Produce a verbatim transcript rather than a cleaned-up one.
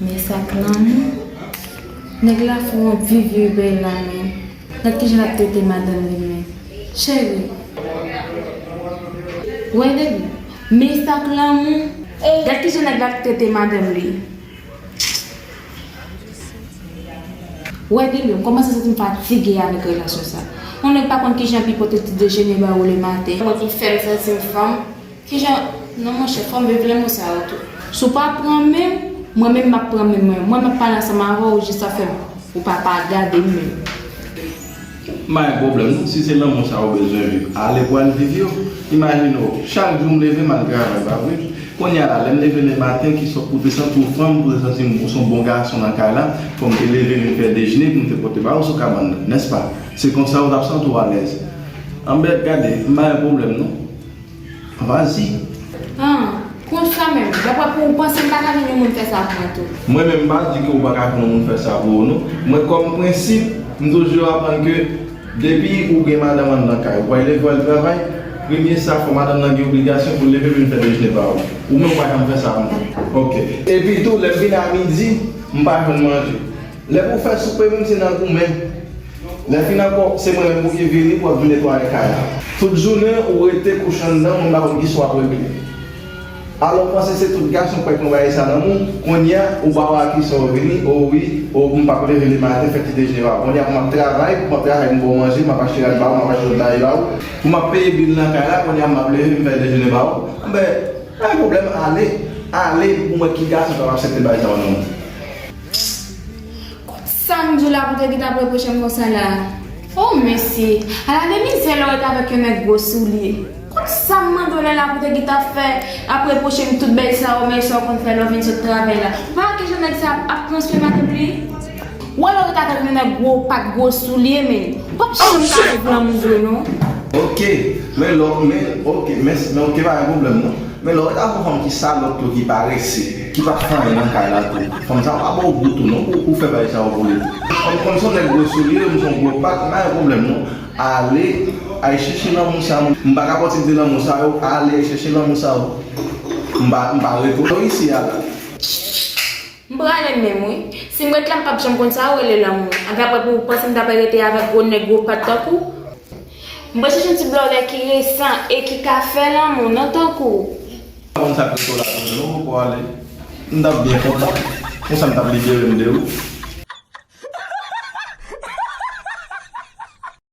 Men sa k lanmou. Nèg la fè yon viv wi bèl la men. Gad kijan l ap trete madanm li men. Cheri. Wè baby. Men sa k lanmou. Gad kijan nèg la ap trete madanm li. Wè baby, m kòmanse santi m fatige avèk relasyon sa. Yon nèg pa konn kijan pou pote ti dejene ba ou lematen. Mwen ki fè m santi m fanm. Kijan, non monchè, fò m viv lanmou sa yo tou. Si w pa pran men m, mwen menm m ap pran men mwen. Mwen m ap pale ansanm avè w, ou jis ap fè m, ou pa pa gade m menm. M pa gen pwoblèm non, si se lanmou sa ou bezwen viv, ale pou al viv yo. Imajine w, chak jou m leve m al travay, pa vre? Kounye a la, lè m leve lematen, ki sòt pou te santi w fanm, pou te santi w se yon bon gason nan kay la, fò m te leve vin fè dejene pou m te pote ba ou sou kabann nan, nèspa? Se konsa ou t ap santi w alèz. Anben, gade, m pa gen pwoblèm non. Vas-y. Ah, konsa menm. Daprè pou ou panse m pa ka jwenn yon moun fè sa pou mwen tou? Mwen menm m pa di ke ou pa ka jwenn yon moun fè sa pou ou non. Mwen kòm prensip, m toujou aprann ke depi ou gen madanm anndan kay, ou pral leve al travay, premye sa fò madanm nan gen obligasyon pou l leve vin fè dejene ba ou. Ou menm ou pa janm fè sa pou mwen. Ok. Epi tou, lè m vin a midi, m pa jwenn manje. Lè pou fè soupe menm se nan goumen. Lè fin ankò, se mwen menm pou ki vini pou ap vin netwaye kay la. Tout jounen ou rete kouche anndan, mwen m pa konn kisa w ap regle. Alò ou panse se tout gason k pral konn bagay sa nan men w, kounye a ou pa wè a kisa w vini, o wi, o m p ap leve lematen fè ti dejene ba ou. Kounye a pou m ap travay, pou m ap travay pou m ba w manje, m ap achte rad ba ou, m ap achte lòt bagay ba ou, pou m ap peye bil nan kay la, kounye a m ap leve vin fè dejene ba ou. Anben, pa gen pwoblèm, ale, ale pou m wè ki gason k ap aksepte bagay sa yo nan men w. Sa m di w la pou te gentan ap repwoche m konsa la. O mesye, ala de mizè lè w ret avèk yon nèg gwo soulye. Kot sa m mande w lè la pou te gentan ap fè, ap repwoche m tout bèl sa yo, men sa w konn fè lè w vin sot travay la. Ou pa wè kijan nèg sa ap, ap transfè madanm li? Ou wè lè w ret avèk yon nèg gwo pat gwo soulye, men. Ou p ap janm ka viv lanmou vre non. Ok, men lè w, men, ok, men, men ok, pa gen pwoblèm non. Men lè w ret avèk yon fanm ki salòp tou, ki parese, ki pa fè anyen nan kay la tou, fanm sa a pa ba w gou tou non pou, pou fè bagay sa yo pou li. Fanm, fanm se yon nèg gwo soulye, m se yon gwo pat, m pa gen pwoblèm non. Ale, al chèche lanmou sa yo. M pa ka ba w tip de lanmou sa yo, ale al chèche lanmou sa yo. M pa, m pa ret isi a la. M prale menm wi. Si m ret la m p ap janm konn sa yo rele lanmou. Daprè pou ou panse m ta pral rete avèk gwo nèg gwo pat tankou w? M pral chèche yon ti blòdè ki resan e ki ka fè lanmou non tankou w. M pa konn sa k rete w la toujou non, poko ale. M t ap byen kontan. Konsa m t ap libere m de ou.